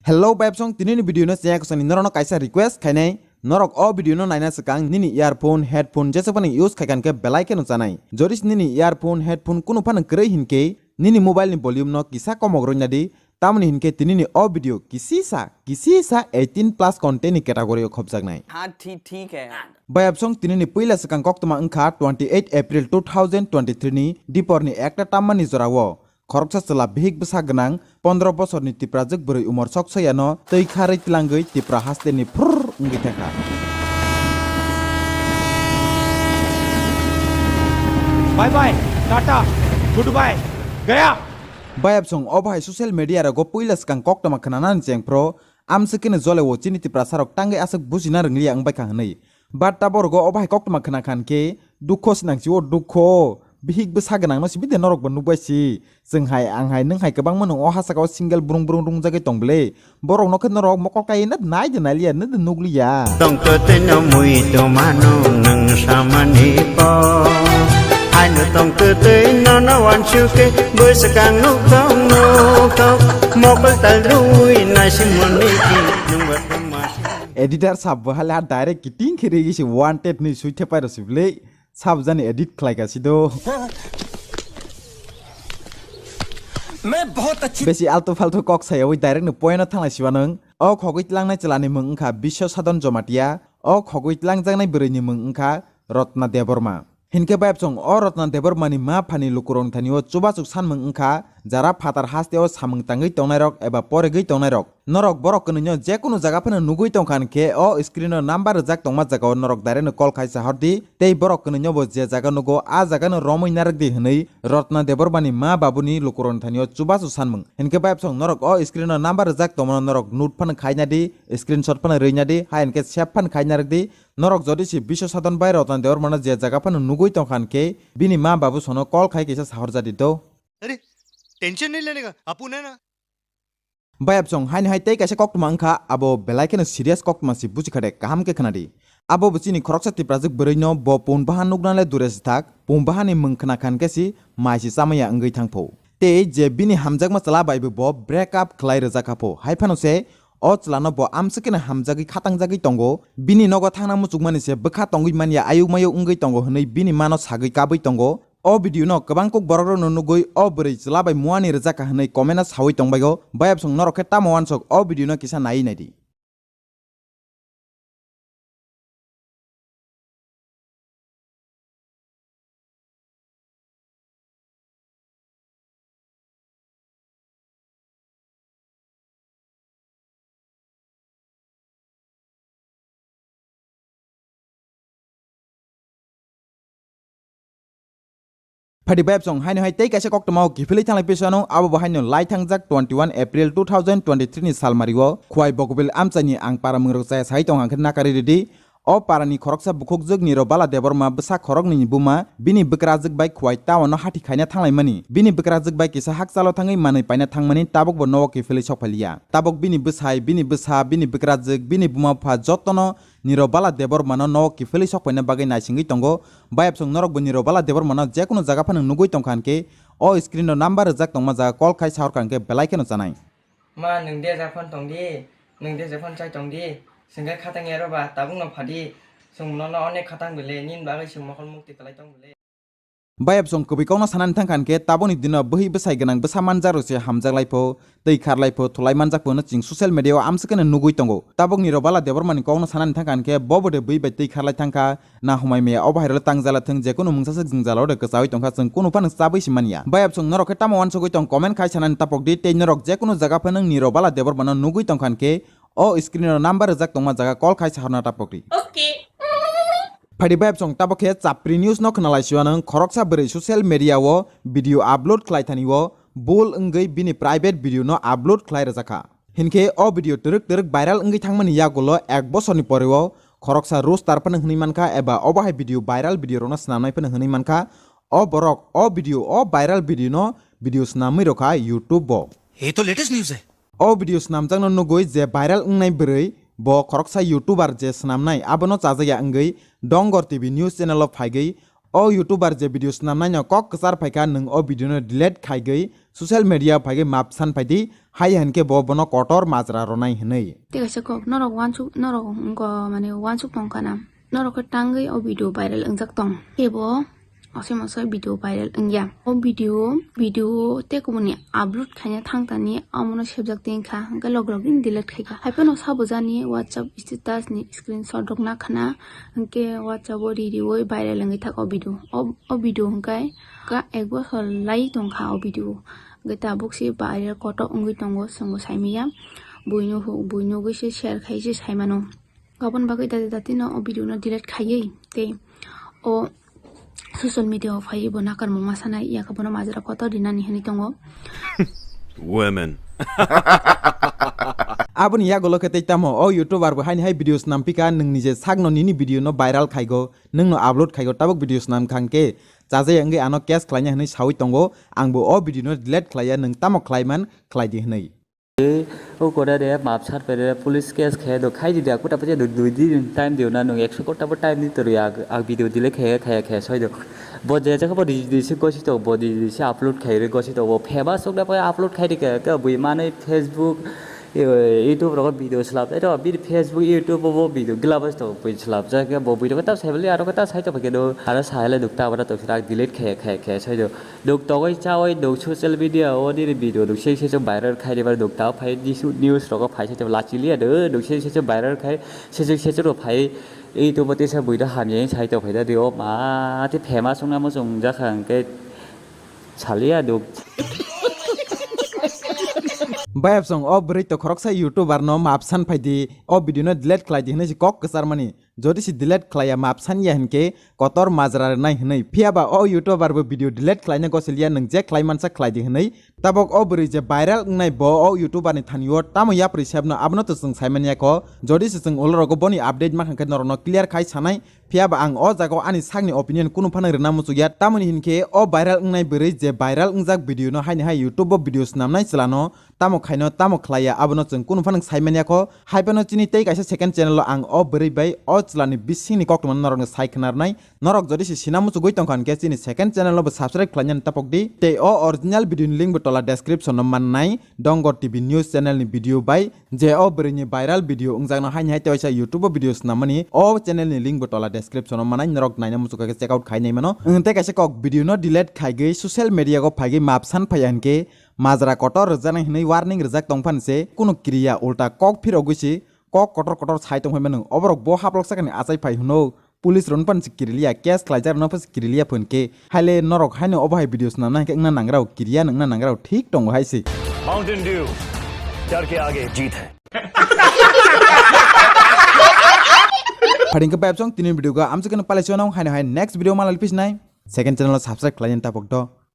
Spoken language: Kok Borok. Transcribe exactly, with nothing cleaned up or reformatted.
Hello bayapsong, tini ni video no chaya kwchangni norok no kaisa request khainai, norok o video no naina swkang nini earphone, headphone jesa phano use khai khan khe belai kheno chanai. Jodi se nini earphone, headphone kunu phano kwrwi hinkhe nini mobile ni volume no kisa komok rwina di, tamoni hinkhe tini ni o video kisisa, kisisa eighteen plus content ni category o khopjaknai. हाँ, ठीक, ठीक है। Bayapsong tini ni puila swkang koktwma wngkha twenty eight April two thousand twenty three ni dipor ni ekta tamma ni jora o khoroksa chwla bihik bwsa gwnang pondro bosorni Tiprajwk bwrwi umor sok soyano twi kharwi tlangwi Tipra hasteni phurr wngwi thangkha. Bye bye, tata, goodbye, gaya. Bayapsong obo hai social media rogo puila swkang koktwma khwnanani chengphro amswkeno jole o chini Tiprasarok tangwi aswk bujina rwngliya wngbaikha hwnwi. But taborogo obo hai koktwma khwna khan khe dukho swnang si o dukho. Bihik bwsa gwnangno sibide norokbo nukbai si. Chwng hai, ang hai, nwng hai kwbangma nwng o ha saka o single brung brung rungjagwi tong bwle. Borokno khe norok mokol kaiwi nw nai de nai liya, nw de nuk liya. Tong kwtwino mui twmano nwng samani po. Haino tong kwtwi nono wansuk khe bwswkang nuk thong nuk thong. Mokol tal rwi naisimani ki nwngbo thangma. Editor sab bo hale ha direct kiting khe rigi si wanted ni sui thepai rw si bwle. Sab jani edit khlai ka si do. मैं बहुत अच्छी Besi alto falto kok sayawi direct no point o thanglai siba nwng. O khogwi tlangnai chwla ni mwng wngkha Biswa Sadon Jomatia. O khogwi tlangjaknai bwrwi ni mwng wngkha Rotna Debbarma. Hinkhe bayapsong o Rotna Debbarma ni ma phani lukurokni thani o chubachuk sanmwng wngkha jara phatar haste o samwng tangwi tongnairok eba poregwi tongnairok. Norok borok kwnwino jekunu jaga phano nugwi tongkha hinkhe o screen o number rwjak tongma jagao norok direct no call khai sahordi tei borok kwnwino bo je jaga nugo a jaga no romwi narwkdi hwnwi Rotna Debbarma ni ma babuni lukurokni thani o chubachu sanmwng. Hinkhe bayapsong norok o screen o number rwjak tongmano norok note phano khaina di, screenshot phano rwina di, hai hinkhe save phano khaina rwkdi. Norok jodi se Biswa Sadon bai Rotna Debbarma no je jaga phano nugwi tongkha hinkhe bini ma babu sono call khai kisa sahorjadi do. अरे, टेंशन नहीं लेने का, अपू है ना। Bayapsong haino hai tei kaisa koktwma wngkha, abo belai kheno serious koktwma se buji kha de, kaham khe khna di. Abo bo chini khoroksa Tiprajwk bwrwi no bo pun bahan nukna le dure se thak, pun bahan ni mwng khna khan khe se mai se chamaya wngwi thang pho. Tei je bini hamjakma chwla bai bo, bo break up khlai rwjak kha pho. Hai phano se o chwla no bo amswk kheno hamjagwi khatangjagwi tongo. Bini nogo thangna muchukmani se bwkha tongwi manya ayuk mayuk wngwi tongo hwnwi bini mano sagwi kabwi tongo. O video no kwbang kuk borokrokno nugwi o bwrwi chwla bai muani rwjak kha hwnwi comment o sawi tongbaio. Bayapsong norok khe tamo wansok o video no kisa naiwi naidi. Phadi bayapsong haino hai tei kaisa koktwma o kiphilwi thanglai pisano abo bo haino lai thangjak twenty one April two thousand twenty three ni salmari o Khwai Bogobil amchaini ang para mwngrok chaya sai tong ang khe nakari ridi. O parani khoroksa bukhukjwk Nirobala Debbarma bwsa khoroknwi ni buma bini bwkrajwk bai Khwai town o hathi khaina thanglaimani. Bini bwkrajwk bai kisa hakchalo thangwi manwi paina thangmani tabukbo nogo kiphilwi sokphailiya. Tabuk bini bwsai, bini bwsa, bini bwkrajwk, bini buma bupha jotono Nirobala Debbarmano nogo kiphilwi sokphaina bagwi naisingwi tongo. Bayapsong norokbo Nirobala Debbarmano jekunu jaga phano nugwi tongkha hinkhe o screen o number rwjak tongma jaga call khai sahorkha hinkhe belai kheno chanai. Ma, nwng de japhano tongdi, nwng de japhano chai tongdi, chwngkhe khatang yaro ba tabukno phadi, chwng nono onek khatang bile, nini bagwi chwng mokol mukti kwlai tong bile. Bayapsong kwbwi kokno sanani thangkha hinkhe tabukni dino bwhwi bwsai gwnang bwsa manjak rok se hamjak lai pho, tei kharlai pho, thulai manjak pho hwnwi chwng social media o amswk kheno nugwi tongo. Tabuk Nirobala Debbarmani kokno sanani thangkha hinkhe bo bo de bwrwi bai twi kharlai thangkha, na humai maya obo hai rwle tang jala thwng, jekunu mungsa swk jwng jala o de kwchaui tongkha, chwng kunu phano chabwi se manya. Bayapsong norok khe tamo wansugwi tong comment khai sanani tapok di, tei norok jekunu jaga phano Nirobala Debbarmano nugwi tongkha hinkhe o screen o number rwjak tongma jaga call khai sahorna tapok di. Okay. Phadi bayapsong tabok khe chapri news no khwnalai siwanang khoroksa bwrwi social media o video upload khlai thani o bul wngwi bini private video no upload khlai rwjak kha. Hinkhe o video twrwk twrwk viral wngwi thangmani yagulo ek bosorni poreo khoroksa roaster phano hwnwi mankha eba obo hai video viral video rokno swnamnai phano hwnwi mankha. O borok o video o viral video no video swnamwi rwkha YouTube o. ये तो latest news है। O video swnamjakno nugwi je viral wngnai bwrwi bo khoroksa YouTuber je swnamnai abono chajakya wngwi Dongor T V news channel o phaigwi o YouTuber je video swnamnaino kok kwchar phaikha nwng o video no delete khaigwi social media phaigwi map san phaidi, hai hinkhe bo bono kotor majra ronai hinwi. Tei kaisa kok, norok wansuk, norok wngkha mane wansuk tongkha na, norok khe tangwi o video viral wngjak tong, kebo asai masai video viral wngya. O video, video tei kubuni upload khaina thangtani amono sebjak tongkha, hwnkhe log log delete khaikha. Haiphano sabo jani WhatsApp status ni screenshot rok nakhana, hwnkhe WhatsApp o ri riwi viral wngwi thak o video. O, o video hwnkhe ka ek bosor lai tongkha o video. Hwnkhe tabuk se viral kotor wngwi tongo, chwngbo saimanya. Buino hu-, buino gwi se share khai se saimano. Aboni bagwi dati dati no o video no delete khaiwi tei o social media o phaiwi bo nakarmung ma sanai, yakhe bono majra kotor rinani hinwi tongo. Women. Aboni yagulo khe tei tamo o YouTuber bo haini hai video snam pika, nwng nije sakno nini video no viral khaigo, nwngno upload khaigo, tabuk video snam kha hwnkhe chajaya wngwi ano case khlaina hinwi sawi tongo. Angbo o video no delete khlaiya, nwng tamo khlaiman khlaidi hinwi. O kore re map sar pere police case khe do khai di da kuta paje do dui din time diyo na nung ekso kota bo time di toru ya, ang video delete khe khe khe soi do. Bo je je bo di di se gosi to, bo di di se upload khai re gosi to, bo famous sok da bo upload khai di khe, khe bui mane Facebook, eh, YouTube rogo video slap, eto biri Facebook, YouTube bo video gila bas to bui slap ja khe bo video ta sai bali aro ta sai to khe do, aro sai le duk ta bo to delete khe khe khe soi do. Duk togoi chawi duk social media o nini video duk se se viral khai ribar duk ta phai disu news rogo phai se lachi liya do duk se se viral khai se se se ro phai ei to bote sa buida hamya sai to phai da dio ma te famous wngna mo chwng jakha hwnkhe saliya duk. Bayapsong o bwrwi to khoroksa YouTuber no map san phai di, o video no delete khlai di hinwi se kok kwchar mani. Jodi se delete khlaiya map sanya hinkhe kotor majra rwnai hinwi. Phiya ba o YouTuber bo video delete khlaina gosilya, nwng je khlai mansa khlai di hinwi. Tabok o bwrwi je viral wngnai bo o YouTuber ni thani o tamo yapri sebno abono to chwng sai manya kho. Jodi se chwng ulo rogo boni update ma khankhe norokno clear khai sanai. Phiya ba ang o jaga o ani sakni opinion kunu phano rwna muchukya. Tamoni hinkhe o viral wngnai bwrwi je viral wngjak video no haini hai YouTube o video snamnai chwlano tamo khaino tamo khlaiya abono chwng kunu phano sai manya kho. Hai phano chini tei kaisa second channel o ang o bwrwi bai o chwlani bisingni koktwmano norokno sai khna rwnai. Norok jodi se sina muchugwi tongkha hinkhe chini second channel no bo subscribe khlainani tapok di. Tei o original video ni link bo tola description o mannai. Dongor T V news channel ni video bai je o bwrwi ni viral video wngjakno haini hai tei waisa YouTube o video snamani o channel ni link bo tola description o mannai, norok naina muchukha khe check out khai nai mano. Ang tei kaisa kok video no delete khaigwi social media o phaigwi map san phaiya hinkhe majra kotor rwjaknai hinwi warning rwjak tongphani se, kunu kiriya ulta kok phirogwi se kok kotor kotor sai tongphai mano. Oborok bo haplok sakani achai phai hwno, police rok phano se kiriliya, case khlaijak rokno phano se kiriliya phone khe. Haile norok haino obo hai video swnamna hinkhe wngna nangrao kiriya, wngna nangrao thik tongo hai se. Mountain Dew, डर के आगे जीत है। Pharing khe bayapsong tini video go amchikeno palai chonong haino hai next video malai pisnai. Second channel o subscribe khlaina tapok do.